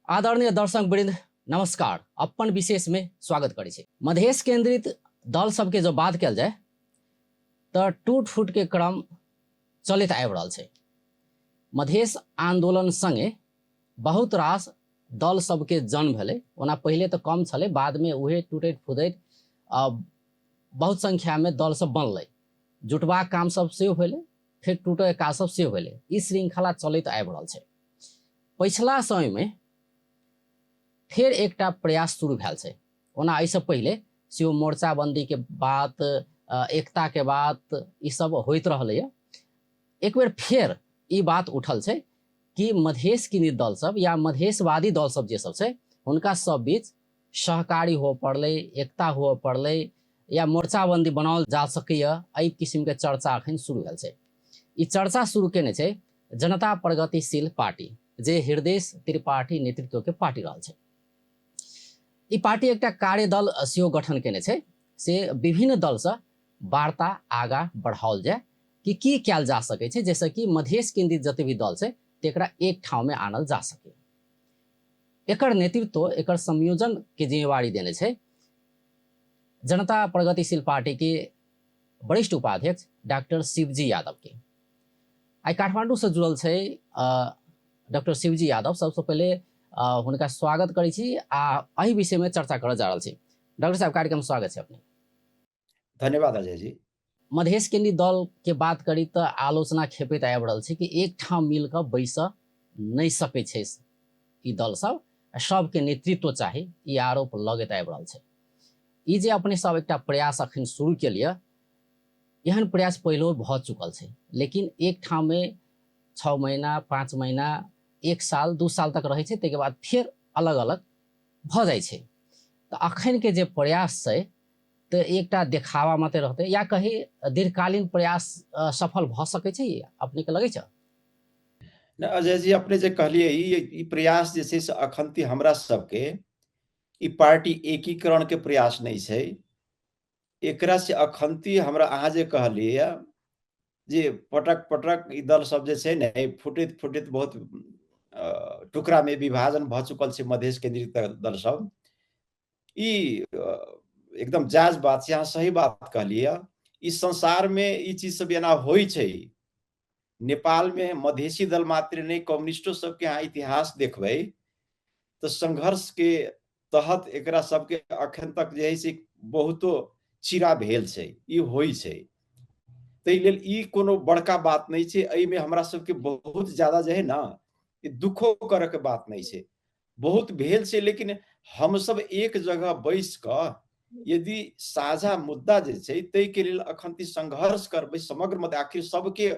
आदरणीय दर्शक वृंद नमस्कार, अपन विशेष में स्वागत करै छी। मधेश केंद्रित दल सबके जब बात कयल जाय तऽ टूट फूट के क्रम चलैत आबि रहल छै। मधेश आंदोलन संगे बहुत रास दल सबके जन्म भेलै। ओना पहिले तऽ कम छलै, बादमे उहे टूटैत फूटैत बहुत संख्यामे दल सब बनलै, जुटबाक काम सब सेहो भेलै, फेर टूटैके काज सब सेहो भेलै। ई श्रृंखला चलैत आबि रहल छै। पछिला समयमे फेर एकटा प्रयास शुरू भेल छै। ओना एहिसँ पहिले सेहो मोर्चाबन्दीके बात, एकताके बात, ई सब होइत रहलैए। एक बेर फेर ई बात उठल छै कि मधेश केन्द्रित दल सब या मधेशवादी दल सब जे सब छै हुनका सब बीच सहकारी हुअ पड़लै, एकता हुअ पड़लै या मोर्चाबन्दी बनाओल जा सकैए। एहि किसिमके चर्चा अखन शुरू भेल छै। ई चर्चा शुरू केने छै जनता प्रगतिशील पार्टी, जे हृदय त्रिपाठी नेतृत्वके पार्टी रहल छै। ई पार्टी एकटा कार्यदल सेहो गठन केने छै, से विभिन्न दलसँ वार्ता आगाँ बढ़ाओल जाय कि की कयल जा सकै छै जाहिसँ कि मधेश केन्द्रित जते भी दल छै तेकरा एक ठाउँमे आनल जा सके। एकर नेतृत्व, एकर संयोजन के जिम्मेवारी देने छै जनता प्रगतिशील पार्टी के वरिष्ठ उपाध्यक्ष डॉक्टर शिवजी यादव के। आइ काठमांडू से जुड़ल छै डॉक्टर शिवजी यादव। सबसे पहिले हुनका स्वागत करै छी आ एहि विषय में चर्चा करऽ जा रहल छी। डॉक्टर साहब, कार्यक्रम स्वागत छै अपने। धन्यवाद अजय जी। मधेश केन्द्रीय दल के बात करी तऽ आलोचना खेपैत आबि रहल छै कि एक ठाम मिल कऽ बैस नहि सकै छै ई दल सब, सबके नेतृत्व चाही, ई आरोप लगैत आबि रहल छै। ई जे अपने सब एकटा प्रयास अखन शुरू केलियै, एहन प्रयास पहिलो भऽ चुकल छै, लेकिन एक ठाममे 6 महीना, 5 महीना, 1 साल, 2 साल तक रहै छै, ताहिके बाद फेर अलग अलग भऽ जाइ छै। तऽ अखन के जे प्रयास छै तऽ एकटा देखावा मात्र रहतै या कही दीर्घकालीन प्रयास सफल भऽ सकै छै, अपने के लगै छै? नहि अजय जी, अपने जे कहलियै ई प्रयास जे छै से अखन हमरा सबके ई पार्टी एकीकरण के प्रयास नहि छै। एकरा से अखंती हमरा अहाँ जे कहलियै जे पटक पटक ई दल सब जे छै ने फुटैत फुटैत बहुत टुकड़ा में विभाजन भऽ चुकल छै मधेश केंद्रित दल सब, ई एकदम जायज बात छै। अहाँ सही बात कहलियै। ई संसार में ई चीज सब एना होइ छै। नेपाल में मधेसी दल मात्र नहि, कम्युनिस्टो सबके अहाँ इतिहास देखबै तऽ संघर्ष के तहत एकरा सबके अखन तक जे है से बहुतो चिरा भेल छै, ई होइ छै। ताहि लेल ई कोनो बड़का बात नहि छै। एहिमे हमरा सबके बहुत ज्यादा जे है ना ई दुखो करऽ के बात नहि छै। बहुत भेल छै, लेकिन हमसब एक जगह बैस कऽ यदि साझा मुद्दा जे छै ताहिके लेल अखन संघर्ष करबै समग्र मध्य, आखिर सबके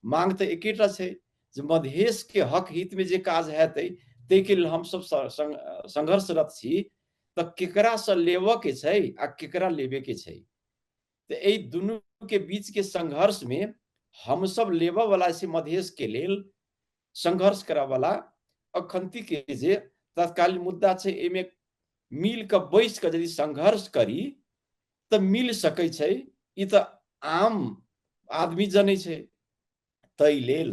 मांग तऽ एकेटा छै जे मधेश के हक हित में जे काज हेतै ताहिके लेल हमसब संघर्षरत छी। तऽ केकरासँ लेबऽ के छै आ केकरा लेबे के छै, तऽ एहि दुनू के बीच के संघर्ष में हमसब लेबऽ वाला छी मधेश के लेल संघर्ष करऽ वाला। अखंती के जे तत्कालीन मुद्दा छै एहिमे मिल कऽ बैस कऽ यदि संघर्ष करी तऽ मिल सकै छै, ई तऽ आम आदमी जनै छै। ताहि लेल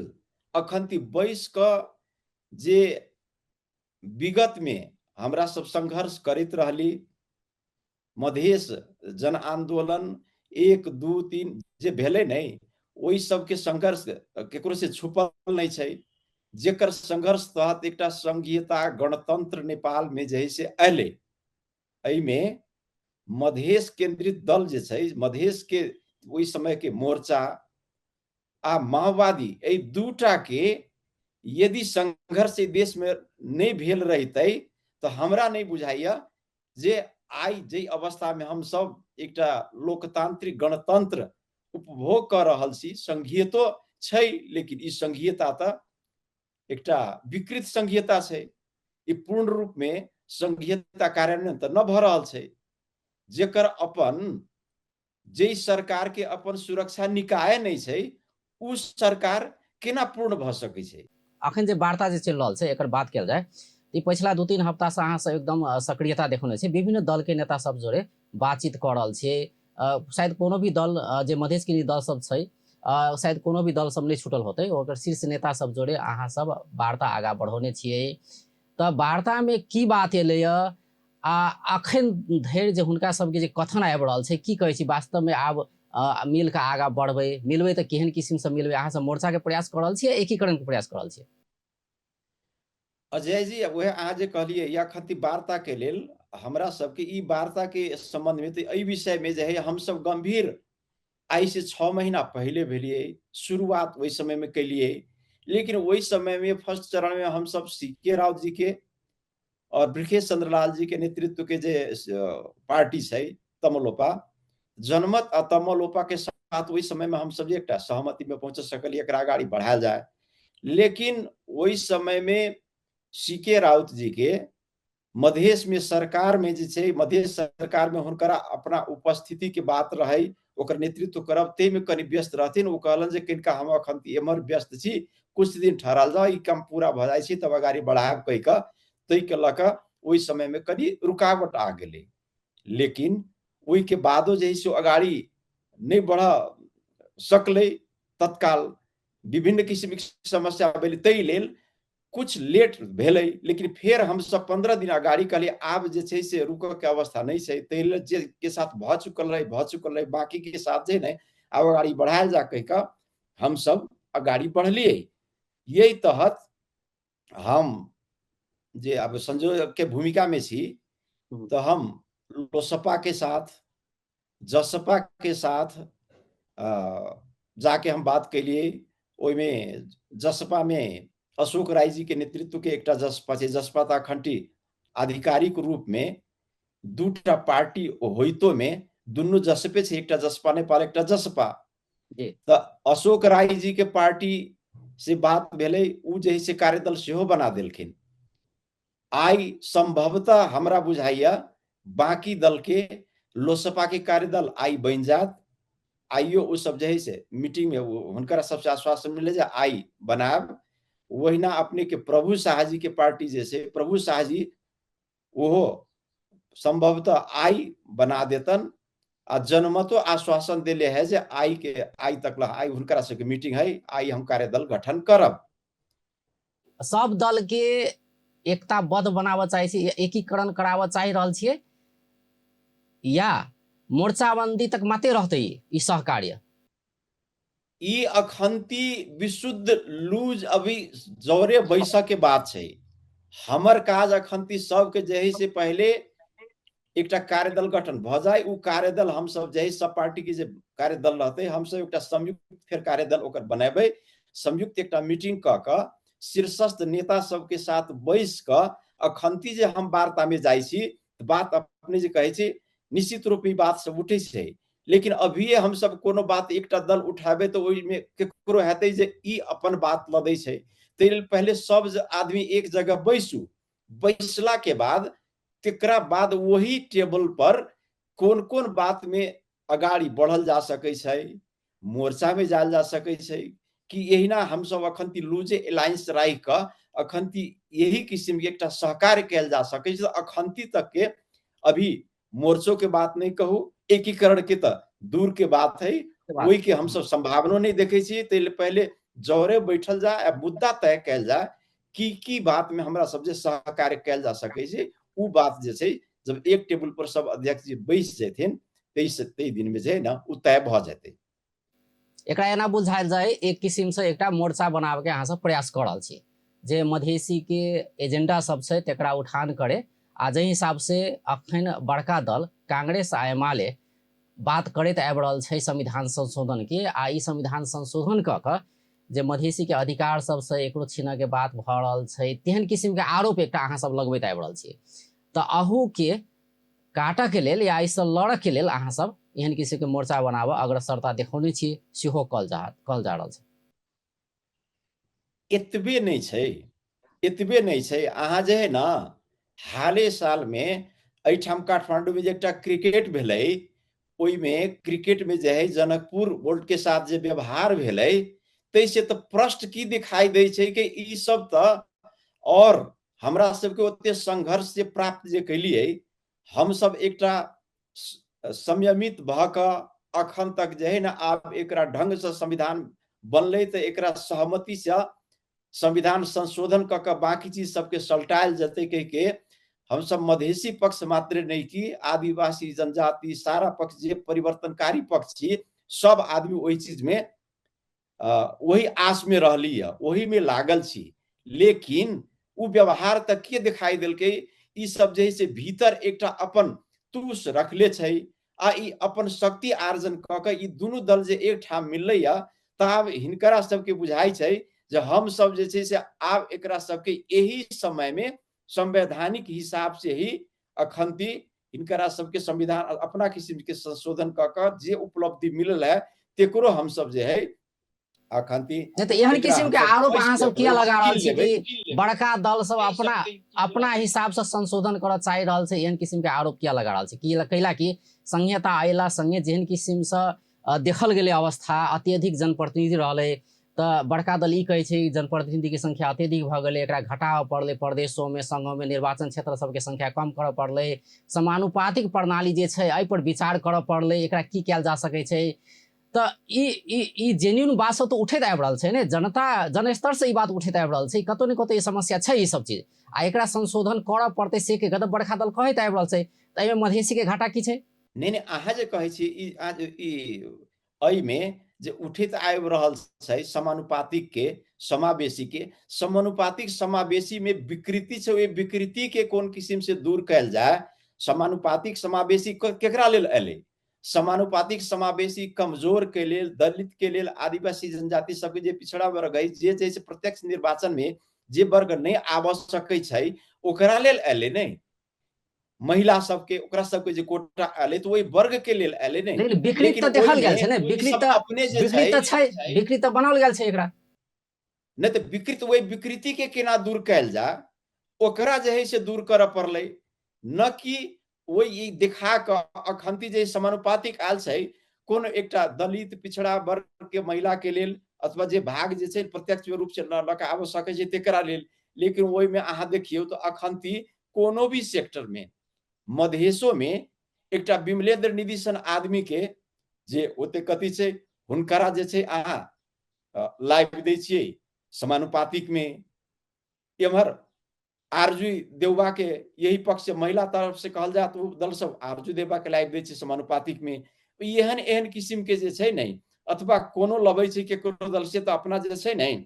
अखन बैस कऽ जे विगत में हमरा सब संघर्ष करैत रहली, मधेश जन आंदोलन 1 2 3 जे भेलै नहि, ओहि सबके संघर्ष केकरो से छुपल नहि छै। जेकर संघर्ष तहत एकटा संघीयता गणतंत्र नेपाल में जे है से अयलै, एहिमे मधेश केंद्रित दल जे छै, मधेश के ओहि समय के मोर्चा आ माओवादी, एहि दूटा के यदि संघर्ष देश में नहि भेल रहितै तऽ हमरा नहि बुझाइया जे आइ जाहि अवस्था में हम सब एकटा लोकतांत्रिक गणतंत्र उपभोग कऽ रहल छी, संघीयतो छै, लेकिन ई संघीयता तऽ एकटा विकृत संघीयता छै, ई पूर्ण रूप में संघीयता कार्यान्वयन तऽ न भऽ रहल छै। जेकर अपन जाहि सरकार के अपन सुरक्षा निकाय नहि छै, उ सरकार केना पूर्ण भऽ सकै छै? अखन जे वार्ता जे चलि रहल छै एकर बात कयल जाय तऽ पछिला 2-3 हफ्ता से अहाँ सब एकदम सक्रियता देखौने छै, विभिन्न दल के नेता सब जोड़े बातचीत कऽ रहल छियै। शायद कोनो भी दल जे मधेश के दल सब छै, शायद कोनो भी दल सब नहि छूटल होतै, ओकर शीर्ष नेता सब जोड़े अहाँ सब वार्ता आगाँ बढ़ौने छियै। तऽ वार्तामे की बात एलैए आ अखन धरि जे हुनका सबके जे कथन आबि रहल छै, की कहै छी वास्तवमे आब मिल कऽ आगाँ बढ़बै, मिलबै तऽ केहन किसिमसँ मिलबै? अहाँ सब मोर्चाके प्रयास कऽ रहल छियै, एकीकरणके प्रयास कऽ रहल छियै? अजय जी, वएह अहाँ जे कहलियै या खति वार्ता के लेल हमरा सबके ई वार्ता के संबंध में तऽ एहि विषय में जे है हमसब गंभीर आइ से 6 महीना पहले भेलियै, शुरुआत ओहि समय में केलियै। लेकिन ओहि समय में फर्स्ट चरण में हमसब सी के राउत जी के और ब्रिखेश चंद्रलाल जी के नेतृत्व के जे पार्टी छै तमलोपा, जनमत आ तमलोपा के साथ ओहि समय में हमसब जे एकटा सहमति में पहुंच सकलियै, एकरा अगाड़ी बढ़ायल जाय। लेकिन ओहि समय में सी के राउत जी के मधेश में सरकार में जे छै, मधेश सरकार में हुनकरा अपना उपस्थिति के बात रहै, ओकर नेतृत्व करब ताहि में कनि व्यस्त रहथिन। ओ कहलन जे किनका हम अखन एम्हर व्यस्त छी, कुछ दिन ठहरल जाउ, ई काम पूरा भऽ जाइ छै तब अगाड़ी बढ़ायब कहि कऽ, ताहिके लऽ कऽ ओहि समय में कनि रुकावट आ गेलै। लेकिन ओहिके बादो जे है से अगाड़ी नहि बढ़ सकलै, तत्काल विभिन्न किसिमके समस्या भेलै, ताहि लेल कुछ लेट भेलै। लेकिन फेर हमसब 15 दिन अगाड़ी कहलियै आब जे छै से रुकऽ के अवस्था नहि छै, ताहि लेल जे के साथ भऽ चुकल रहै भऽ चुकल रहै, बाकी के साथ जे नहि आब अगाड़ी बढ़ायल जा कहि कऽ हमसब अगाड़ी बढ़लियै। यही तहत हम जे आब संयोजक के भूमिका में छी तऽ हम लोसपा के साथ, जसपा के साथ जाके हम बात केलिए। ओहिमे जसपा में अशोक राय जी के नेतृत्व के एकटा जसपा छै। जसपा तऽ अखन आधिकारिक रूप में दूटा पार्टी होइतो में दुनू जसपे छै, एकटा जसपा नेपाल, एकटा जसपा। तऽ अशोक राय जी के पार्टी से बात भेलै, उ जे है से कार्यदल सेहो बना देलखिन। आइ संभवतः हमरा बुझाइया बाकी दल के लोसपा के कार्यदल आइ बनि जायत। आइयो ओ सब जे है से मीटिंग में हुनकर सबसे आश्वासन मिले जे आइ बनायब। ओहिना अपने के प्रभु शाह जी के पार्टी जे छै, प्रभु शाह जी ओहो संभवतः आइ बना देतन। आ जनमतो आश्वासन देले है जे आइ के आइ तक ला आइ हुनकरा सबके मीटिंग है, आइ हम कार्यदल गठन करब। सब दल के एकताबद्ध बनाबऽ चाहै छी, एकीकरण कराबऽ चाहि रहल छियै, या मोर्चाबंदी तक मात्रे रहतै ई सहकार्य? ई अखंती विशुद्ध लूज अभी जौरे बैसऽ के बात छै। हमर काज अखंती सबके जे है से पहले एकटा कार्यदल गठन भऽ जाय, उ कार्यदल हमसब जे है सब पार्टी के जे कार्यदल रहतै, हमसब एकटा संयुक्त फेर कार्यदल ओकर बनेबै। संयुक्त एकटा मीटिंग कऽ कऽ शीर्षस्थ नेता सबके साथ बैस कऽ अखंती जे हम वार्ता में जाइ छी, बात अपने जे कहै छी निश्चित रूप ई बात सब उठै छै। लेकिन अभिये हमसब कोनो बात एकटा दल उठाबै तऽ ओहिमे केकरो हेतै जे ई अपन बात लदै छै। ताहि लेल पहिले सब आदमी एक जगह बैसू, बैसला के बाद तेकरा बाद वही टेबल पर कोन कोन बात में अगाड़ी बढ़ल जा सकै छै, मोर्चा में जायल जा सकै छै, कि एहिना हमसब अखन ती लूजे अलायंस राखि कऽ अखन ती यही किसिम के एकटा सहकार्य कयल जा सकै छै। अखंती तक के अभी मोर्चो के बात नहीं कहू, एकीकरण के तऽ दूर के बात है, ओहि के हमसब संभावनो नहीं देखे छी। ताहि लेल पहले जौरे बैठल जाय आ मुद्दा तय कयल जाय की की बात में हमरा सब जे सहकार्य कयल जा सकै छै। उ बात जे छै जब एक टेबुल पर सब अध्यक्ष जी बैस जेथिन ताहि दिन में जे है ना उ तय भऽ जेतै। एकरा एना बुझायल जाय एक किसिम से एकटा मोर्चा बनाबे के अहाँ सब प्रयास कऽ रहल छी, जे मधेसी के एजेंडा सब छै तकरा उठान करे, आ जाहि हिसाब से अखन बड़का दल कांग्रेस आ एमाले बात करैत आबि रहल छै संविधान संशोधन के, आ ई संविधान संशोधन कऽ कऽ जे मधेसी के अधिकार सब से एकरो छीनऽ के बात भऽ रहल छै, तेहन किसिम के आरोप एकटा अहाँ सब लगबैत आबि रहल छी। तऽ अहू के काटऽ के लेल या एहिसँ लड़ऽ के लेल अहाँ सब एहन किसिम के मोर्चा बनाबऽ अग्रसरता देखौने छी सेहो कहल जा रहल छै। एतबे नहि छै, एतबे नहि छै। अहाँ जे है ना हाले साल में एहिठाम काठमांडू में जे एकटा क्रिकेट भेलै, ओहिमे क्रिकेट में जे है जनकपुर बोर्ड के साथ जे व्यवहार भेलै ताहिसँ तऽ प्रश्न की दिखाई दै छै कि ई सब तऽ और हमरा सबके ओते संघर्ष से प्राप्त जे केलियै, हमसब एकटा संयमित भऽ कऽ अखन तक जे है ना आब एकरा ढंग से संविधान बनलै तऽ एकरा सहमति से संविधान संशोधन कऽ कऽ बाँकी चीज सबके सलटायल जेतै कहि के हमसब मधेसी पक्ष मात्रे नहि की आदिवासी जनजाति सारा पक्ष जे परिवर्तनकारी पक्ष छी सब आदमी ओहि चीज में ओहि आस में रहली है, ओहि में लागल छी। लेकिन उ व्यवहार तऽ के दिखाई देलकै, ई सब जे है से भीतर एकटा अपन तुस रखले छै आ ई अपन शक्ति आर्जन कऽ के ई दुनू दल जे एकठाम मिललै या तऽ आब हिनकरा सबके बुझाइ छै जे हम सब जे छै से आब एकरा सबके एहि समय में संवैधानिक हिसाब से ही अखंती हिनकरा सबके संविधान अपना किसिम के संशोधन कऽ कऽ जे उपलब्धि मिलल है तेकरो हम सब जे है अखंती नहि तऽ एहन किसिम के आरोप अहाँ सब किया लगा रहल छी कि बड़का दल सब अपना अपना हिसाब से संशोधन करऽ चाहि रहल छै, एहन किसिम के आरोप किया लगा रहल छी? कि कैला कि संहिता अयला संगे जेहन किसिम से देखल गेलै अवस्था, अत्यधिक जनप्रतिनिधि रहलै तऽ बड़का दल ई कहै छै जनप्रतिनिधिके संख्या अत्यधिक भऽ गेलै, एकरा घटाबऽ पड़लै, प्रदेशोमे संघोमे निर्वाचन क्षेत्र सबके संख्या कम करऽ पड़लै, समानुपातिक प्रणाली जे छै एहिपर विचार करऽ पड़लै, एकरा की कयल जा सकै छै। तऽ ई ई ई जेन्यून बात सब तऽ उठैत आबि रहल छै ने, जनता जनस्तर से ई बात उठैत आबि रहल छै, कतौ ने कतौ ई समस्या छै ई सब चीज, आ एकरा संशोधन करऽ पड़तै से के तऽ बड़का दल कहैत आबि रहल छै, तऽ एहिमे मधेसी के घाटा की छै? नहि नहि, अहाँ जे कहै छी ई एहिमे जे उठैत आबि रहल छै समानुपातिक के समावेशी के, समानुपातिक समावेशी में विकृति छै, ओहि विकृति के कोन किसिम से दूर कयल जाय? समानुपातिक समावेशी केकरा लेल एलै? समानुपातिक समावेशी कमजोर के लेल, दलित के लेल, आदिवासी जनजाति सबके जे पिछड़ा वर्ग है, जे जे प्रत्यक्ष निर्वाचन में जे वर्ग नहीं आबऽ सकै छै ओकरा लेल एलै नहि, महिला सबके ओकरा सबके जे कोटा एलै तऽ ओहि वर्ग के लेल एलै नहि। लेकिन विकृत तऽ देखल गेल छै ने, विकृत तऽ अपने जे विकृत तऽ छै, विकृत तऽ बनाओल गेल छै एकरा। नहि तऽ विकृत, ओहि विकृति के केना दूर कयल जाय ओकरा जे है से दूर करऽ पड़लै, न कि ओहि देखा कऽ अखंती जे समानुपातिक आयल छै कोनो एकटा दलित पिछड़ा वर्ग के महिला के लेल अथवा जे भाग जे छै प्रत्यक्ष रूप से लऽ कऽ आबि सकै छै तेकरा लेल। लेकिन ओहिमे अहाँ देखियौ तऽ अखंती कोनो भी सेक्टर में मधेशो में एकटा विमलेंद्र निधि सन आदमी के जे ओते कथी छै हुनकरा जे छै अहाँ लाइव दै छियै समानुपातिक में। एम्हर आरजू देउबा के यही पक्ष से महिला तरफ से कहल जाए तो दल सब आरजू देउबा के लाइव दै छै समानुपातिक में। एहन एहन किसिम के जे छै नहि, अथवा कोनो लबै छै केकरो दल से तऽ अपना जे छै नहि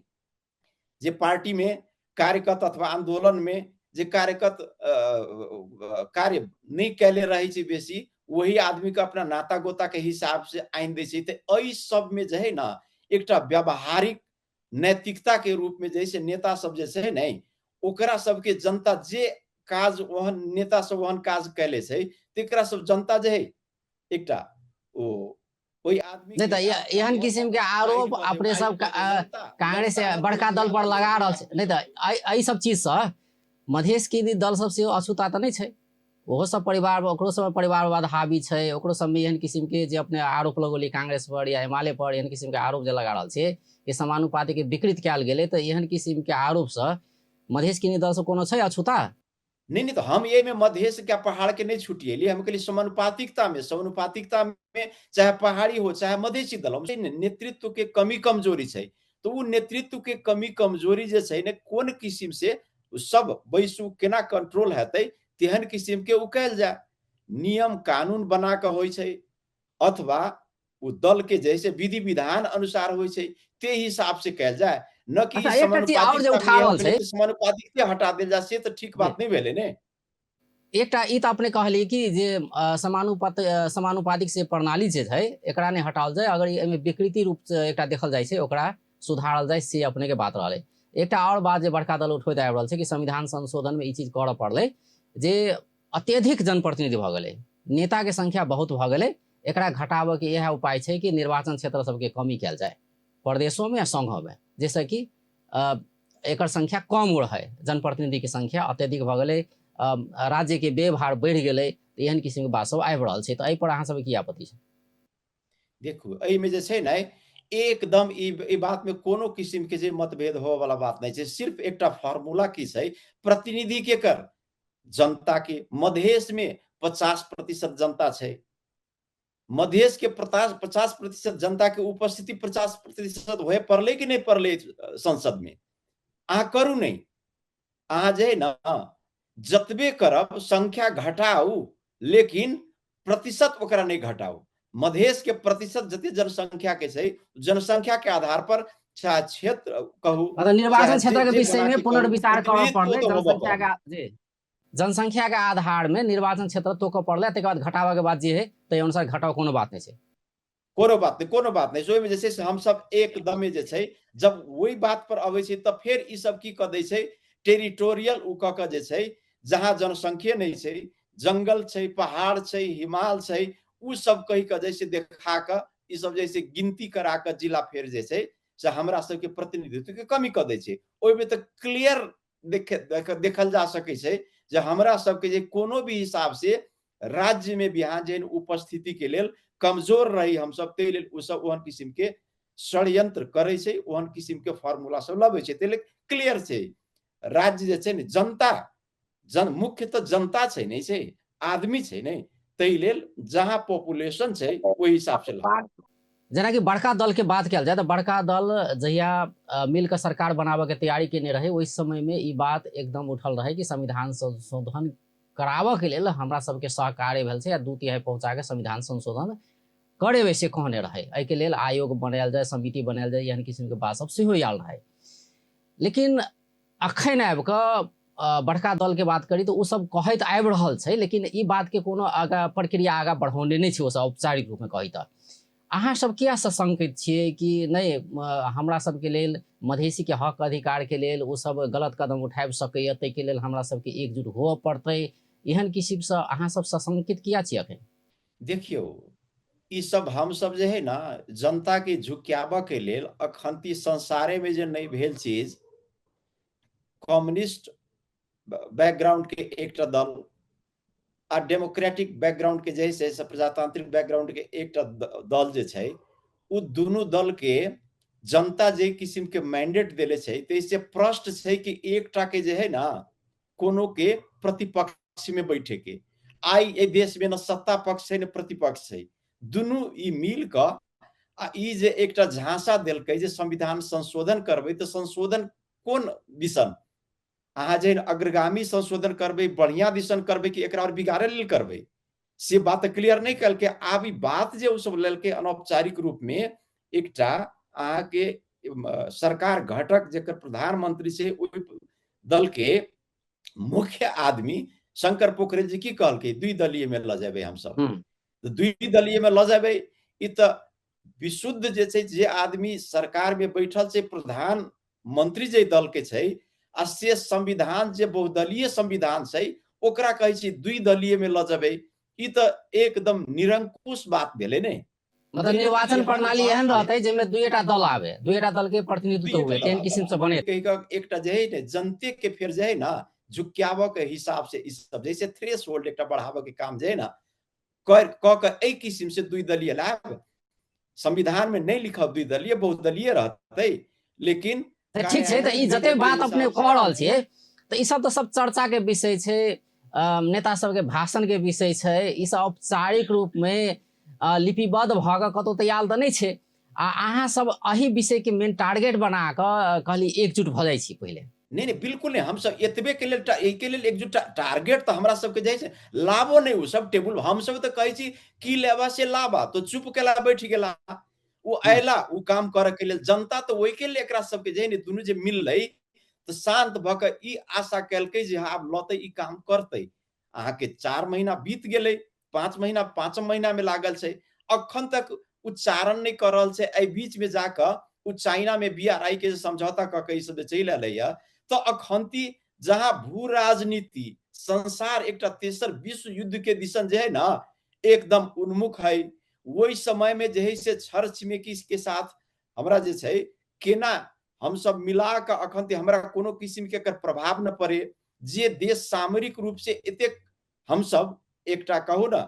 जे पार्टी में कार्यकर्ता अथवा आंदोलन में जे कार्यकर्ता कार्य नहीं कैले रहे छै बेसी, वही आदमी के अपना नाता गोता के हिसाब से आनि दै छै। तऽ एहि सब में जे है ना एकटा व्यावहारिक नैतिकता के रूप में जैसे नेता सब जे छै ने ओकरा सबके जनता जे काज ओहन नेता सब ओहन काज कैले छै तेकरा सब जनता जे है एकटा ओ ओहि आदमी नहि तऽ एहन किसिम के आरोप अपने सब कांग्रेस बड़का दल पर लगा रहल छै। नहि तऽ एहि सब चीज से मधेश के दल सब सेहो अछूता तऽ नहि छै, ओहो सब परिवार, ओकरो सब परिवारवाद हावी छै, ओकरो सब में एहन किसिम के जे अपने आरोप लगौली कांग्रेस पर या एमाले पर, एहन किसिम के आरोप जे लगा रहल छै कि समानुपातिक के विकृत कयल गेलै, तऽ एहन किसिम के आरोप से मधेश के दल सब कोनो छै अछूता? नहीं नहीं, तो हम ये में मधेश के पहाड़ के नहीं छुटिएली, हम कहली समानुपातिकता में, समानुपातिकता में चाहे पहाड़ी हो चाहे मधेसी दल, हम नेतृत्व के कमी कमजोरी छै, तो वो नेतृत्व के कमी कमजोरी जे छै ने कोन किसिम से सब बैसू केना कंट्रोल हेतै तेहन किसिम के उकैल जाय, नियम कानून बना के होइ छै अथवा ओ दल के जैसे विधि विधान अनुसार होइ छै ते हिसाब से कयल जाय, न कि अच्छा, एकटा चीज आओर जे उठा रहल छै। समानुपातिक हटा देल जाय, से तऽ ठीक बात नहि भेलै ने। एकटा ई तऽ अपने कहलियै कि जे समानुपातिक से प्रणाली जे छै एकरा नहि हटाओल जाय, अगर एहिमे विकृति रूप से एकटा देखल जाइ छै ओकरा सुधारल जाय, से अपने के बात रहलै। एकटा आओर बात जे बड़का दल उठबैत आबि रहल छै कि संविधान संशोधन में ई चीज करऽ पड़लै जे अत्यधिक जनप्रतिनिधि भऽ गेलै, नेता के संख्या बहुत भऽ गेलै, एकरा घटाबऽ के इएह उपाय छै कि निर्वाचन क्षेत्र सबके कमी कयल जाय प्रदेशों में आ संघों में, जाहिसँ कि एकर संख्या कम रहै, जनप्रतिनिधि के संख्या अत्यधिक भऽ गेलै, राज्य के व्यवहार बढ़ि गेलै, तऽ एहन किसिम के बात सब आबि रहल छै, तऽ एहि पर अहाँ सबके की आपत्ति छै? देखू एहिमे जे छै ने एकदम ई बात में कोनो किसिम के जे मतभेद होवे वाला बात नहीं छै। सिर्फ एकटा फार्मूला की छै, प्रतिनिधि के कर जनता के, मधेश में 50% जनता छै, मधेश के 50% जनता के उपस्थिति 50% होए पड़लै कि नहीं पड़लै संसद में? अहाँ करू नहि, अहाँ जे ने जतबे करब संख्या घटाउ, लेकिन प्रतिशत ओकरा नहि घटाउ। मधेश के प्रतिशत जते जनसंख्या के छै, जनसंख्या के आधार पर चाहे क्षेत्र कहू, मतलब निर्वाचन क्षेत्र के विषय में पुनर्विचार करऽ पड़लै, जनसंख्या के जी जनसंख्या के आधार में निर्वाचन क्षेत्र तोकऽ पड़लै, तकर बाद घटाबऽ के बाद जे है ताहि अनुसार घटाउ, कोनो बात नहि छै, कोनो बात नहि, कोनो बात नहि। ओहिमे जे छै से हमसब एकदमे जे छै जब ओहि बात पर अबै छै तऽ फेर ई सब की कऽ दै छै, टेरिटोरियल उ कऽ कऽ जे छै जहाँ जनसंख्ये नहि छै, जंगल छै, पहाड़ छै, हिमाल छै, उ सब कहि कऽ जे छै देखा कऽ ई सब जे छै गिनती करा कऽ जिला फेर जे छै से हमरा सबके प्रतिनिधित्व के कमी कऽ दै छै। ओहिमे तऽ क्लियर देखल जा सकै छै जे हमरा सबके जे कोनो भी हिसाब से राज्य में बिहार जेहन उपस्थिति के लेल कमजोर रही हमसब, ताहि लेल ओ सब ओहन किसिम के षड्यंत्र करै छै, ओहन किसिम के फॉर्मूला सब लबै छै। ताहि लेल क्लियर छै राज्य जे छै ने जनता जन मुख्य तऽ जनता छै नहि छै आदमी छै नहि, ताहि लेल जहाँ पॉपुलेशन छै ओहि हिसाब से लाभ। जेनाकि बड़का दल के बात कयल जाय तऽ बड़का दल जहिया मिलके सरकार बनाबऽ के तैयारी केने रहै ओहि समय में ई बात एकदम उठल रहै कि संविधान संशोधन कराबऽ के लेल हमरा सबके सहकार्य भेल छै आ 2/3 पहुँचा के संविधान संशोधन करेबै से कहने रहै। एहिके लेल आयोग बनायल जाय, समिति बनायल जाय, एहन किसिम के बात सब सेहो आयल रहै। लेकिन अखन आबि कऽ बड़का दल के बात करी तऽ ओ सब कहैत आबि रहल छै, लेकिन ई बात के कोनो आगा प्रक्रिया आगा बढ़ौने नहि छै ओ सब औपचारिक रूप में कही तऽ। अहाँ सब किया सशंकित छियै कि नहि हमरा सबके लेल मधेसी के हक अधिकार के लेल ओ सब गलत कदम उठाबि सकैया, ताहिके लेल हमरा सबके एकजुट हुअ पड़तै, एहन किसिमसँ अहाँ सब सशंकित किया छियै अखन? देखियौ, ई सब हम सब जे है ना जनता के झुकाबऽ के लेल अखन संसारे में जे नहि भेल चीज, कम्युनिस्ट बैकग्राउंड के एकटा दल आ डेमोक्रेटिक बैकग्राउंड के जे है से प्रजातांत्रिक बैकग्राउंड के एकटा दल जे छै, उ दुनू दल के जनता जे किसिम के मैंडेट देले छै, तो इससे प्रश्न छै कि एकटा के जे है ना कोनो के प्रतिपक्ष में बैठे के। आइ एहि देश में न सत्ता पक्ष छै न प्रतिपक्ष छै, दुनू ई मिल कऽ आ ई जे एकटा झांसा देलकै जे संविधान संशोधन करबै, तऽ संशोधन कोन दिसन, अहाँ जे अग्रगामी संशोधन करबै, बढ़िया दिसन करबै कि एकरा और बिगाड़े लेल करबै, से बात क्लियर नहि कलकै। आब ई बात जे ओ सब लेलकै अनौपचारिक रूप में एकटा अहाँके सरकार घटक जकर प्रधानमंत्री छै ओहि दल के मुख्य आदमी शंकर पोखरेल जी की कहलकै, द्विदलीय में लऽ जेबै हमसब, तऽ द्विदलीय में लऽ जेबै, ई तऽ विशुद्ध जे छै जे आदमी सरकार में बैठल छै प्रधानमंत्री जे दल के छै आ से संविधान जे बहुदलीय संविधान छै ओकरा कहै छै द्विदलीय में लऽ जेबै, ई तऽ एकदम निरंकुश बात भेलै ने। मतलब निर्वाचन प्रणाली एहन रहतै जाहिमे दुईटा दल आवे, दुईटा दल के प्रतिनिधित्व हुए, तेहन किसिम से बने। कहि कऽ एकटा जे है ने जनते के फेर जे है ना झुकाबऽ के हिसाब से ई सब जैसे थ्रेशोल्ड एकटा बढ़ाबऽ के काम जे है ना कर कऽ के एहि किसिम से द्विदलीय लाभ, संविधान में नहीं लिखब द्विदलीय, बहुदलीय रहतै, लेकिन ठीक छै। तऽ ई जते बात अपने कह रहल छियै तऽ ई सब तऽ सब चर्चा के विषय छै, नेता सबके भाषण के विषय छै, ई सब औपचारिक रूप में लिपिबद्ध भऽ कऽ कतौ तऽ आयल तऽ नहि छै। आ अहाँ सब एहि विषय के मेन टारगेट बना कऽ कहली एकजुट भऽ जाइ छी पहिले। नहीं नहीं बिल्कुल नहीं, हम सब एतबे के लेल एहि के लेल एकजुट टारगेट तऽ हमरा सबके जे छै लाभो नहीं, उ सब टेबुल हम सब तऽ कहै छी की लेबा से लाबा, तो चुप केला बैठ गेला, ओ अयला ओ काम करऽ के लेल, जनता तऽ ओहि के लेल एकरा सबके जे है ने दुनू जे मिललै तऽ शांत भऽ कऽ ई आशा केलकै जे हाँ आब लतै ई काम करतै। अहाँके 4 महीना बीत गेलै, 5 महीना 5 महीना में लागल छै, अखन तक उच्चारण नहि कऽ रहल छै। एहि बीच में जाकऽ ओ चाइना में BRI के जे समझौता कऽ के ई सब जे चलि एलैया, तऽ अखंती जहाँ भू राजनीति संसार एकटा तेसर विश्व युद्ध के दिशन जे है ना एकदम उन्मुख है, ओहि समय में जे है से छर छिमेकी के साथ हमरा जे छै केना हम सब मिला कऽ अखन हमरा कोनो किसिम के एकर प्रभाव न पड़े, जे देश सामरिक रूप से एतेक हम सब एकटा कहू ना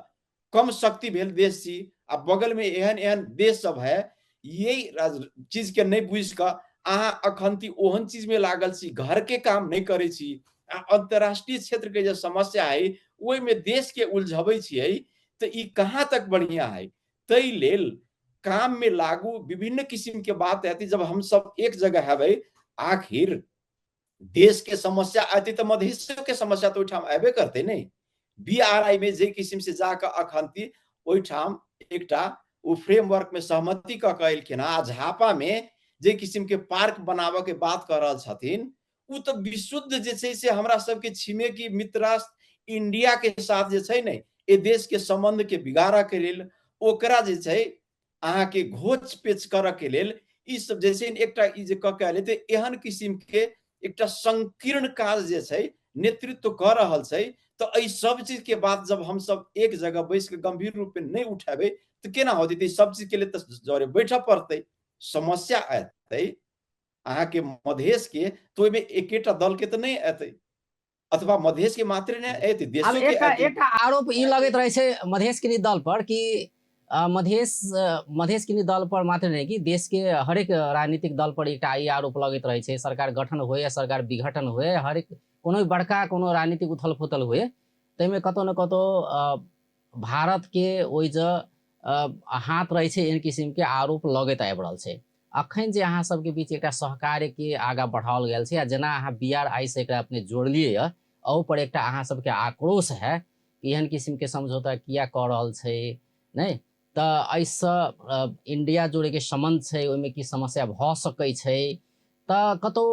कम शक्ति भेल देश छी आ बगल में एहन एहन देश सब है, यही चीज के नहीं बुझि कऽ अहाँ अखंती ओहन चीज में लागल छी, घर के काम नहीं करै छी आ अंतर्राष्ट्रीय क्षेत्र के जे समस्या है ओहि में देश के उलझबै छियै, तऽ ई कहाँ तक बढ़िया है। ताहि लेल काम में लागू विभिन्न किस्म के बात है। जब हम सब एक जगह हेबै, आखिर देश के समस्या आते तऽ मधेश के समस्या तऽ ओहिठाम आबे करतै नहि। बीआरआई में जे किसिम से जाकऽ अखंती ओहिठाम एकटा ओ फ्रेमवर्क में सहमति कऽ के एलखिन हँ, आ झापा में जे किसिम के पार्क बनाबऽ के बात कऽ रहल छथिन ओ तऽ विशुद्ध जे छै से हमरा सबके छिमेकी मित्र राष्ट्र इंडिया के साथ जे छै ने ए देश के संबंध के बिगाड़ऽ के लेल, ओकरा जे छै अहाँके घोच पेच करऽ के लेल ई सब जे छै एकटा ई जे कऽ के एलै, तऽ एहन किसिम के एकटा संकीर्ण काज जे छै नेतृत्व कऽ रहल छै। तऽ एहि सब चीज के बात जब हमसब एक जगह बैस के गंभीर रूप में नहि उठेबै तऽ केना होतै? तऽ ई सब चीज के लेल तऽ जरे बैठऽ पड़तै, समस्या एतै अहाँके मधेश के, तऽ ओहिमे एकेटा दल के तऽ नहि एतै, अथवा मधेश के मात्रे नहि एतै, देशो के एतै। एकटा आरोप ई लगैत रहै छै मधेश के दल पर कि मधेश मधेश के दल पर मात्र नहि कि देश के हरेक राजनीतिक दल पर एकटा ई आरोप लगैत रहै छै, सरकार गठन होए या सरकार विघटन होए, हरेक कोनो बड़का कोनो राजनीतिक उथल पुथल होए ताहिमे कतौ ने कतौ भारत के ओहि जे हाथ रहै छै, एहन किसिम के आरोप लगैत आबि रहल छै। अखन जे अहाँ सबके बीच एकटा सहकार्य के आगाँ बढ़ाओल गेल छै, आ जेना अहाँ बी आर आई से एकरा अपने जोड़लियै यऽ, अहू पर एकटा अहाँ सबके आक्रोश है कि एहन किसिम के समझौता किया कऽ रहल छै, नहि तऽ एहिसँ इंडिया जोड़े के संबंध छै, ओहिमे की समस्या भऽ सकै छै? तऽ कतौ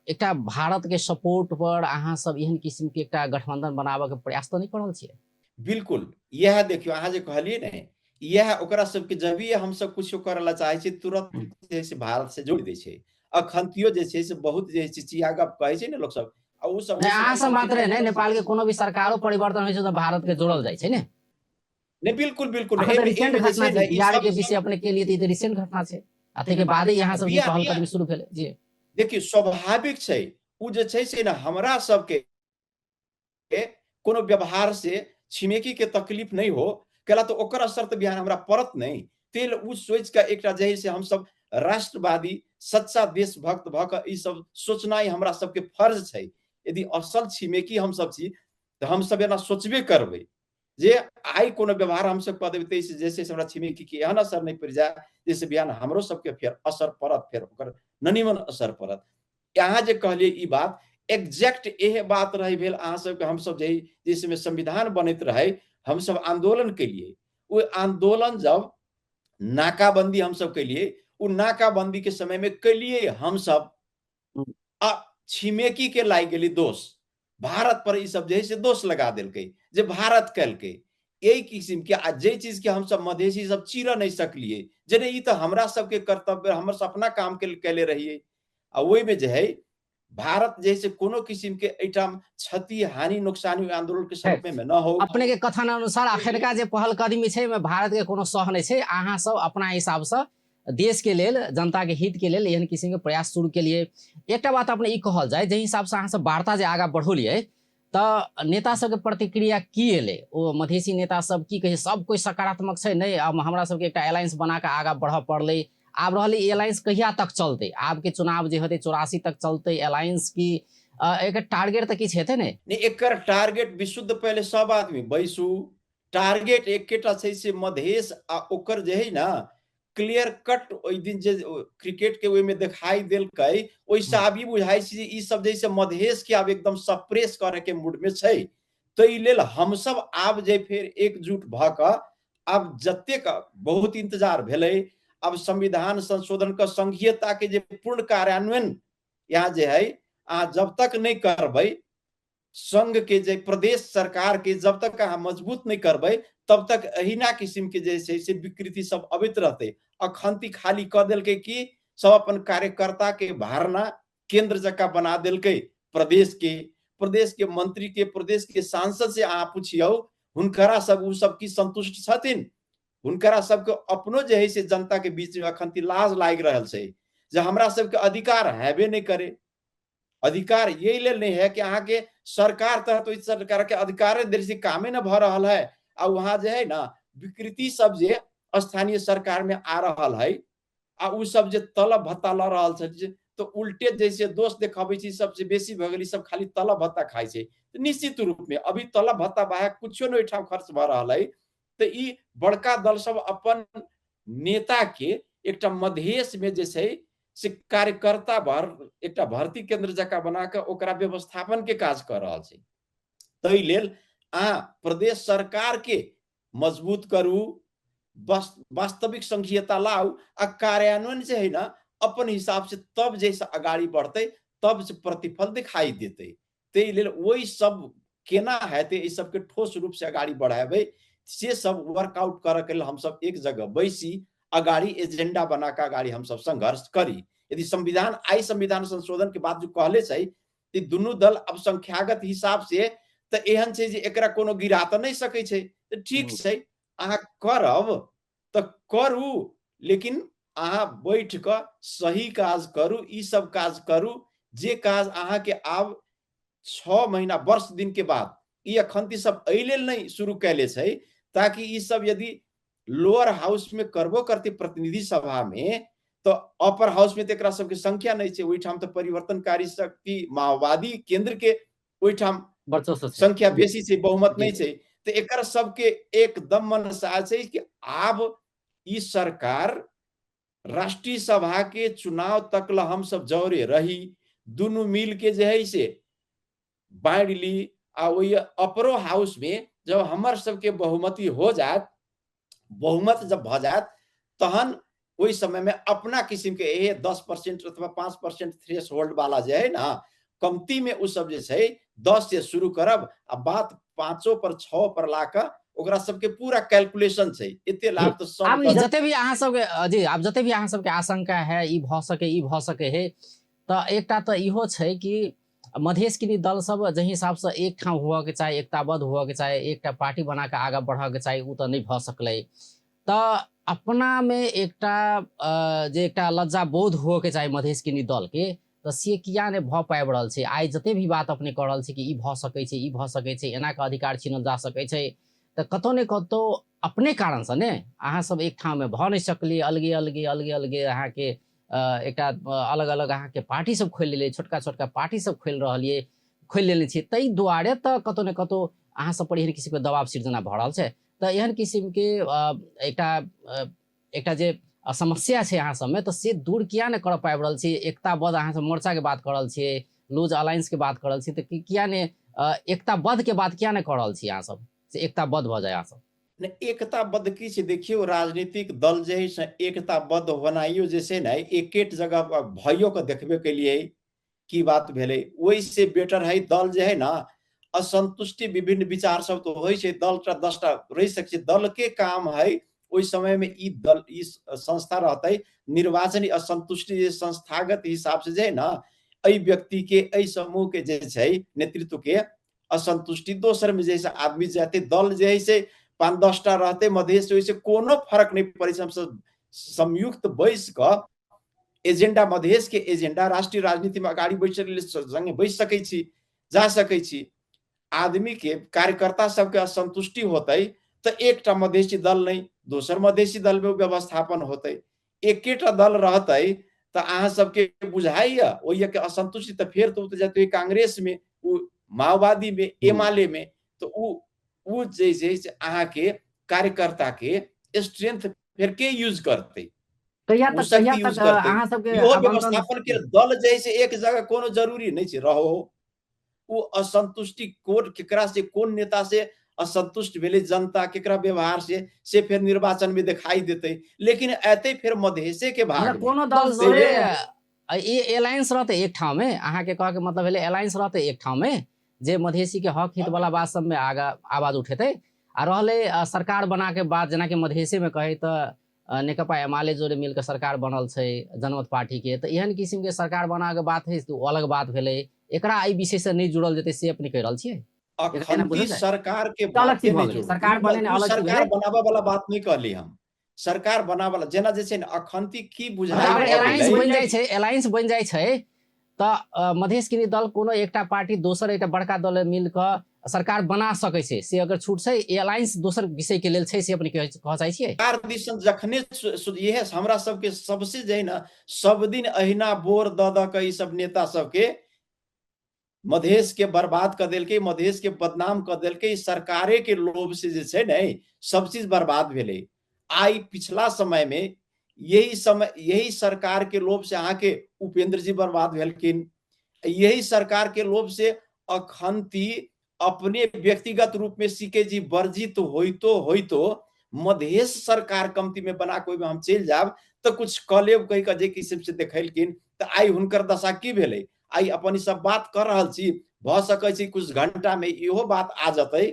एकटा भारत के सपोर्ट पर अहाँ सब एहन किसिम के एकटा गठबंधन बनाबऽ के प्रयास तऽ नहि कऽ रहल छियै? बिल्कुल इएह देखियौ अहाँ जे कहलियै ने, इएह ओकरा सबके जब भी हमसब कुछो करऽ ला चाहै छी तुरंत जे से भारत से जोड़ि दै छै। अखंतियो जे छै से बहुत जे छै चिया गप कहै छै ने लोक सब, आ ओ सब नहि अहाँ सब मात्रे नहि, नेपाल के कोनो भी सरकारो परिवर्तन होइ छै तऽ भारत के जोड़ल जाइ छै ने। नहि बिल्कुल बिल्कुल, अखन तऽ रिसेंट घटना छै बिहार के विषय अपने के लिए, तऽ ई तऽ रिसेंट घटना छै, आ ताहिके बादे यहाँ सब पहल कदमी शुरू भेलै जी। देखियौ स्वाभाविक छै ओ जे छै से ने हमरा सबके कोनो व्यवहार से छिमेकी के तकलीफ नहीं हो केला तो ओकर असर तऽ बिहान हमरा पड़त नहीं। तेल उ सोच के एकटा जे है से हमसब राष्ट्रवादी सच्चा देशभक्त भऽ कऽ ई सब सोचनाइ हमरा सबके फर्ज छै। यदि असल छिमेकी हमसब छी तऽ हमसब एना सोचबे करबै जे आइ कोनो व्यवहार हमसब कऽ देबै ताहिसँ जे छै से हमरा छिमेकी के एहन असर नहि पड़ि जाय जाहिसँ बिहान हमरो सबके फेर असर पड़त, फेर ओकर ननिमन असर पड़त। अहाँ जे कहलियै ई बात एग्जैक्ट इहे बात रही भेल अहाँ सबके। हमसब जे जाहि समय संविधान बनैत रहै हमसब आंदोलन केलियै, ओ आंदोलन जब नाकाबंदी हमसब केलियै, ओ नाकाबंदी के समय में केलियै हमसब, आ छिमेकी के लागि गेली दोष भारत पर, ई सब जे है से दोष लगा देलकै जे भारत केलकै एहि किसिम के। आ जे चीज के हमसब मधेसी सब चीरऽ नहि सकलियै जे नहि ई तऽ हमरा सबके कर्तव्य, हमर सब अपना काम के केले रहियै। आ ओहिमे जे है भारत जे है से कोनो किसिम के एहिठाम क्षति हानि नुकसान आंदोलन के समय में न हो। अपने के कथन अनुसार अखनका जे पहल कदमी छै ओहिमे भारत के कोनो सह नहि छै, अहाँ सब अपना हिसाब से देश के लेल जनता के हित के लेल एहन किसिम के प्रयास शुरू केलिए। एकटा बात अपने ई कहल जाय, जाहि हिसाब से अहाँ सब वार्ता जे आगाँ बढ़ौलियै तऽ नेता सबके प्रतिक्रिया की एलै? ओ मधेसी नेता सब की कहै, सब कोइ सकारात्मक छै नहि, आब हमरा सबके एकटा अलायंस बना कऽ आगाँ बढ़ऽ पड़लै। आब रहलै ई अलायंस कहिया तक चलतै? आबके चुनाव जे हेतै 84 तक चलतै अलायंस की एकर टारगेट तऽ किछु हेतै ने? नहि, एकर टारगेट विशुद्ध पहिले सब आदमी बैसू, टारगेट एकेटा छै से मधेश आ ओकर जे है ना क्लियर कट ओहि दिन जे क्रिकेट के ओहिमे देखाई देलकै ओहिसँ आब ई बुझाइ छै जे ई सब जे से मधेश के आब एकदम सप्रेस करे के मूड में छै। ताहि लेल हमसब आब जे फेर एकजुट भऽ कऽ आब जतेक बहुत इंतजार भेलै, आब संविधान संशोधन के संघीयता के जे पूर्ण कार्यान्वयन यहाँ जे है अहाँ जब तक नहि करबै, संघ के जे प्रदेश सरकार के जब तक अहाँ मजबूत नहीं करबै तब तक एहिना किसिम के जे छै से विकृति सब अबैत रहतै। अखंती खाली कऽ देलकै कि सब अपन कार्यकर्ता के धारणा केंद्र जकाँ बना देलकै प्रदेश के, प्रदेश के मंत्री के, प्रदेश के सांसद से अहाँ पुछियौ हुनकरा सब ओ सब की संतुष्ट छथिन? हुनकरा सबके अपनो जे है से जनता के बीच में अखंती लाज लागि रहल छै जे हमरा सबके अधिकार हैबे नहीं करे। अधिकार यही लेल नहीं है कि अहाँ के सरकार तहत ओहि सरकार के अधिकार देल से कामे न भऽ रहल है। आ वहाँ जे है ना विकृति सब जे स्थानीय सरकार में आ रहल है आ उ सब जे तलब भत्ता लऽ रहल छै तो उल्टे जैसे दोष देखाबै छै सबसे बेसी भऽ गेल ई सब खाली तलब भत्ता खाइ छै। तऽ निश्चित रूप में अभी तलब भत्ता बाहर कुछो नहि ओहिठाम खर्च भऽ रहल है। तऽ ई बड़का दल सब अपन नेता के एकटा मधेश में जे छै से कार्यकर्ता भर एकटा भर्ती केंद्र जकाँ बना कऽ ओकरा व्यवस्थापन के काज कऽ रहल छै। ताहि लेल अहाँ प्रदेश सरकार के मजबूत करू, वास्तविक संघीयता लाउ आ कार्यान्वयन जे है ना अपन हिसाब से, तब जैसे अगाड़ी बढ़ते तब से प्रतिफल दिखाई देते। ताहि लेल ओहि सब केना हेतै, एहि सबके ठोस रूप से अगाड़ी बढ़ेबै, से सब वर्कआउट करऽ के लेल हमसब एक जगह बैसी, अगाड़ी एजेंडा बना कऽ अगाड़ी हमसब संघर्ष करी। यदि संविधान आइ संविधान संशोधन के बाद जो कहले छै कि दुनू दल अब संख्यागत हिसाब से तऽ एहन छै जे एकरा कोनो गिरा तऽ नहि सकै छै, तऽ ठीक छै अहाँ करब तऽ करू, लेकिन अहाँ बैठ कऽ सही काज करू, ई सब काज करू जे काज अहाँके आब 6 महीना वर्ष दिन के बाद। ई अखन सब एहि लेल नहि शुरू कैले छै ताकि ई सब यदि लोअर हाउस में करबो करते प्रतिनिधि सभा में तो अपर हाउस में तो एकरा सबके संख्या नहीं छै, ओहिठाम तो परिवर्तनकारी शक्ति माओवादी केंद्र के ओहिठाम संख्या बेसी छै, बहुमत नहीं छै, तो एकर सबके एकदम मनसा छै कि आब ई सरकार राष्ट्रीय सभा के चुनाव तक ला हम सब जौरे रही, दुनू मिल के जे है से बाँटि ली आ ओहि अपरो हाउस में जब हमर सबके बहुमती हो जात, बहुमत जब भऽ जात तहन ओहि समय में अपना किसिम के ए 10% अथवा 5% थ्रेश होल्ड वाला जे है ना कमती में उ सब जे छै 10 से शुरू करब आ बात 5 पर 6 पर ला कऽ ओकरा सबके पूरा कैलकुलेशन छै, एते लाभ तऽ सब आब जते भी अहाँ सबके जी आब जते भी अहाँ सबके आशंका है ई भऽ सके ई भऽ सके है, तऽ एकटा तऽ इहो छै कि मधेश के दल सब जाहि हिसाबसँ एक ठाम हुअके चाही, एकताबद्ध हुअके चाही, एकटा पार्टी बना कऽ आगाँ बढ़ऽके चाही, ओ तऽ नहि भऽ सकलै। तऽ अपनामे एकटा जे एकटा लज्जा बोध हुअके चाही मधेश के दलके, तऽ से किया नहि भऽ पाबि रहल छै? आइ जते भी बात अपने कऽ रहल छी कि ई भऽ सकै छै, ई भऽ सकै छै, एना कऽ अधिकार छीनल जा सकै छै, तऽ कतौ ने कतौ अपने कारणसँ ने अहाँ सब एक ठाममे भऽ नहि सकलियै, अलगे अलगे अलगे अलगे अहाँके एकटा अलग अलग अहाँके पार्टी सब खोलि लेलियै, छोटका छोटका पार्टी सब खोलि रहलियै, खोलि लेने छियै, ताहि दुआरे तऽ कतौ ने कतौ अहाँ सब पर एहन किसिमके दबाव सिर्जना भऽ रहल छै। तऽ एहन किसिमके एकटा एकटा जे समस्या छै अहाँ सबमे, तऽ से दूर किया नहि करऽ पाबि रहल छी? एकताबद्ध अहाँ सब मोर्चाके बात कऽ रहल छियै, लूज अलायंसके बात कऽ रहल छी, तऽ किया नहि एकताबद्धके बात किया नहि कऽ रहल छी अहाँ सब से एकताबद्ध भऽ जाय अहाँ सब? नहि, एकताबद्ध की छै, देखियौ राजनीतिक दल जे है से एकताबद्ध होनाइयो जे छै ने एकेट जगह भइयो के देखबे केलियै की बात भेलै, ओहिसे बेटर है दल जे है ना असंतुष्टि विभिन्न विचार सब तो होइ छै, दल टा 10टा रहि सकै छै, दल के काम है ओहि समय में ई दल ई संस्था रहतै, निर्वाचनी असंतुष्टि जे संस्थागत हिसाब से जे है ना एहि व्यक्ति के एहि समूह के जे छै नेतृत्व के असंतुष्टि दोसर में जैसे आदमी जाते, दल जे है से 5-10टा रहते मधेश, ओहिसे कोनो फर्क नहीं पड़ै छै। हमसब संयुक्त बैस कऽ एजेंडा मधेश के एजेंडा राष्ट्रीय राजनीति में अगाड़ी बढ़ि संगे बैस सकै छी, जा सकै छी। आदमी के कार्यकर्ता सबके असंतुष्टि होतै तऽ एकटा मधेशी दल नहीं दोसर मधेशी दल में व्यवस्थापन होतै, एकेटा दल रहतै तऽ अहाँ सबके बुझाइया ओहि के असंतुष्टि तऽ फेर तऽ जेतै कांग्रेस में, ओ माओवादी में, एमाले में, तऽ उ जे छै से अहाँके कार्यकर्ता के स्ट्रेंथ फेर के यूज करतै, कहिया तक कहिया तक अहाँ सबके इहो व्यवस्थापन के दल जे छै एक जगह कोनो जरूरी नहि छै रहो, ओ असंतुष्टि कोन केकरा से कोन नेता से असंतुष्ट भेलै जनता केकरा व्यवहार से फेर निर्वाचन में दिखाई देतै, लेकिन एतै फेर मधेशे के भाग कोनो दल से ई अलायंस रहतै एक ठाम में, अहाँ के कह के मतलब भेलै अलायंस रहतै एक ठाम में जे मधेशी के हक हित वाला बात सब में आगा आवाज उठेतै, आ रहलै सरकार बना के बात, जेनाकि मधेशे में कहै तऽ नेकपा एमाले जोड़े मिलके सरकार बनल छै जनमत पार्टी के, तऽ एहन किसिम के सरकार बना के बात है तऽ अलग बात भेलै, एकरा एहि विषय से नहि जुड़ल जेतै से अपने कहि रहल छियै? अखन सरकार के अलग चीज भऽ गेलै, सरकार बने ने अलग सरकार बनाबऽ वाला बात नहि कहली हम, सरकार बनाबऽ वाला जेना जे छै ने अखन की बुझाइ अलायंस बनि जाइ छै, अलायंस बनि जाइ छै तऽ मधेश के दल कोनो एकटा पार्टी दोसर एकटा बड़का दल मिल कऽ सरकार बना सकै छै, से अगर छूट छै अलायंस दोसर विषय के लेल छै से अपने कह चाहै छियै? सरकार दिसन जखने इहे हमरा सबके सबसे जे है ना सब दिन अहिना बोर दऽ दऽ के ई सब नेता सबके मधेश के बर्बाद कऽ देलकै, मधेश के बदनाम कऽ देलकै, सरकारे के लोभ से जे छै ने सब चीज बर्बाद भेलै। आइ पिछला समय में यही समय यही सरकार के लोभ से अहाँके उपेंद्र जी बर्बाद भेलखिन। यही सरकार के लोभ से अखंती अपने व्यक्तिगत रूप में सीके जी वर्जित होइतो होइतो मधेश सरकार कमती में बना के ओहिमे हम चलि जायब तऽ कुछ कऽ लेब कहि कऽ जे किसिम से देखेलखिन, तऽ आइ हुनकर दशा की भेलै? आइ अपन ई सब बात कऽ रहल छी, भऽ सकै छै कुछ घंटा में इहो बात आ जतै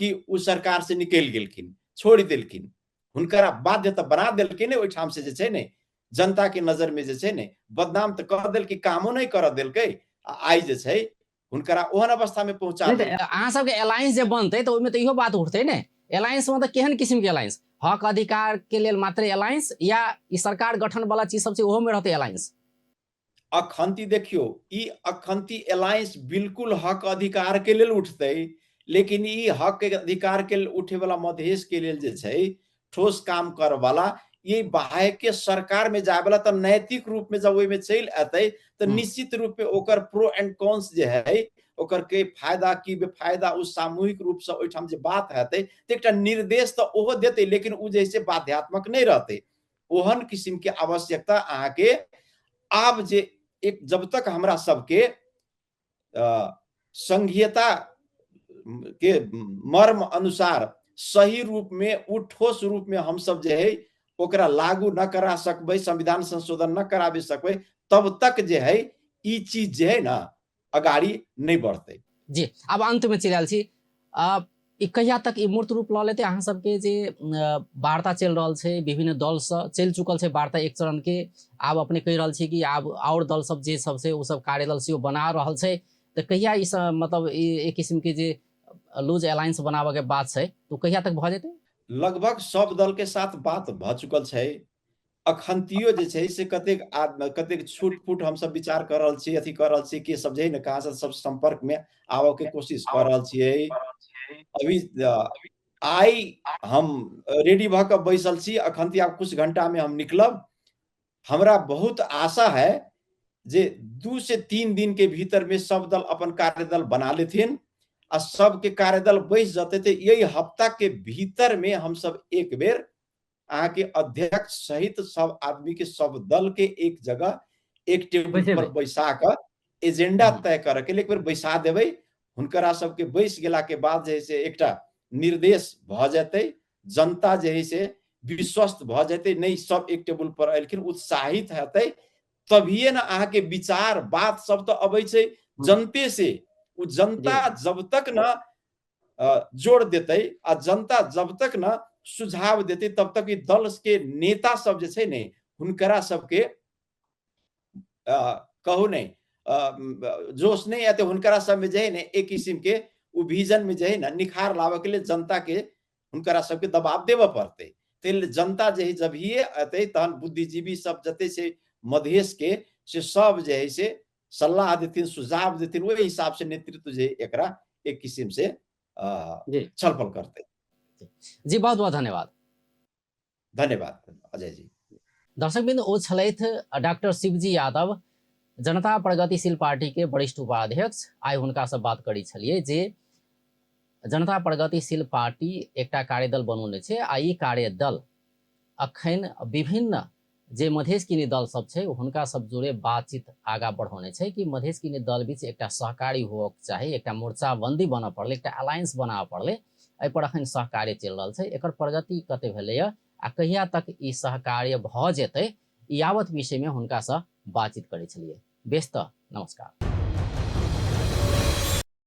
कि ओ सरकार से निकलि गेलखिन, छोड़ि देलखिन। हुनकर बाध्य तऽ बना देलखिन ने ओहिठाम से जे छै ने जनता के नजर में जे छै ने बदनाम तऽ कऽ देलकै, कामो नहि करऽ देलकै, आ आइ जे छै हुनकरा ओहन अवस्था में पहुंचा नहि तऽ अहाँ सबके अलायंस जे बनतै तऽ ओहिमे तऽ इहो बात उठतै ने, अलायंस मतलब केहन किसिम के अलायंस, हक अधिकार के लेल मात्र अलायंस या ई सरकार गठन वाला चीज सब छै ओहो में रहतै अलायंस? अखंती देखियौ, ई अखंती अलायंस बिल्कुल हक अधिकार के लेल उठतै, लेकिन ई हक के अधिकार के लेल उठे वाला मधेश के लेल जे छै ठोस काम कर वाला ये बाह्य के सरकार में जाय वाला, तऽ नैतिक रूप में जब ओहिमे चलि एतै तऽ निश्चित रूप में ओकर प्रो एंड कॉन्स जे है, ओकर के फायदा की बेफायदा, ओ सामूहिक रूप से ओहिठाम जे बात हेतै तऽ एकटा निर्देश तऽ ओहो देतै, लेकिन ओ जे से बाध्यात्मक नहि रहतै। ओहन किसिम के आवश्यकता अहाँके आब जे एक जब तक हमरा सबके संघीयता के मर्म अनुसार सही रूप में उ ठोस रूप में हम सब जे है ओकरा लागू न करा सकबै, संविधान संशोधन न कराबे सकबै, तब तक जे है ई चीज जे है ना अगाड़ी नहीं बढ़तै। जी, अब अंत में चलि आयल छी। ई कहिया तक ई मूर्त रूप लऽ लेतै? अहाँ सबके जे वार्ता चलि रहल छै विभिन्न दल से चलि चुकल छै वार्ता एक चरण के, आब अपने कहि रहल छी कि आब आओर दल सब जे सब छै ओ सब कार्यदल सेहो बना रहल छै, तऽ कहिया ई सब मतलब ई एक किस्म के जे लूज अलायंस बनाबऽ के बात छै तो कहिया तक भऽ जेतै? लगभग सब दल के साथ बात भऽ चुकल छै। अखंतियो जे छै से कतेक आदमी कतेक छूट फूट हमसब विचार कऽ रहल छी, अथी कऽ रहल छी कि सब जे है ने कहाँ से सब संपर्क में आबऽ के कोशिश कऽ रहल छियै। अभी आइ हम रेडी भऽ कऽ बैसल छी, अखंती आब कुछ घंटा में हम निकलब। हमरा बहुत आशा है जे 2 से 3 दिन के भीतर में सब दल अपन कार्यदल बना लेथिन आ सबके कार्यदल बैस जतै तऽ यही हफ्ता के भीतर में हम सब एक बेर अहाँके अध्यक्ष सहित सब आदमी के सब दल के एक जगह एक टेबुल पर बैसा कऽ एजेंडा तय करऽ के लेल एक बेर बैसा देबै। हुनकरा सबके बैस गेला के बाद जे है से एकटा निर्देश भऽ जेतै, जनता जे है से विश्वस्त भऽ जेतै, नहि सब एक टेबुल पर एलखिन उत्साहित हेतै, तभिए ने अहाँके विचार बात सब तऽ अबै छै जनते से। ओ जनता जब तक न जोड़ देतै आ जनता जब तक न सुझाव देतै तब तक ई दल के नेता सब जे छै ने हुनकरा सबके कहू नहीं जोश नहीं आते, हुनकरा सब में जे है ने एक किस्म के उ विजन में जे है ना निखार लावे के लिए जनता के हुनकरा सबके दबाव देबऽ पड़तै। ताहि लेल जनता जे है जब ही एतै तहन बुद्धिजीवी सब जते छै मधेश के से सब जे है से सलाह देथिन, सुझाव देथिन, ओहि हिसाब से नेतृत्व जे एकरा एक किस्म से छलफल करतै। जी, बहुत बहुत धन्यवाद। धन्यवाद अजय जी। दर्शकबिंद, ओ छलथि डॉक्टर शिवजी यादव, जनता प्रगतिशील पार्टी के वरिष्ठ उपाध्यक्ष। आइ हुनका से बात करै छलियै जे जनता प्रगतिशील पार्टी एकटा कार्यदल बनौने छै आ ई कार्यदल अखन विभिन्न जे मधेश किनी दल सब छै हुनका सब जोड़े बातचीत आगा बढ़ौने छै कि मधेश किनी दल बीच एकटा सहकारी होबक चाही, एकटा मोर्चाबंदी बनऽ पड़लै, एकटा अलायंस बनाबऽ पड़लै। एहि पर अखन सहकार्य चलि रहल छै। एकर प्रगति कते भेलैया आ कहिया तक ई सहकार्य भऽ जेतै, यावत विषयमे हुनकासँ बातचीत करै छलियै। बेस तऽ नमस्कार।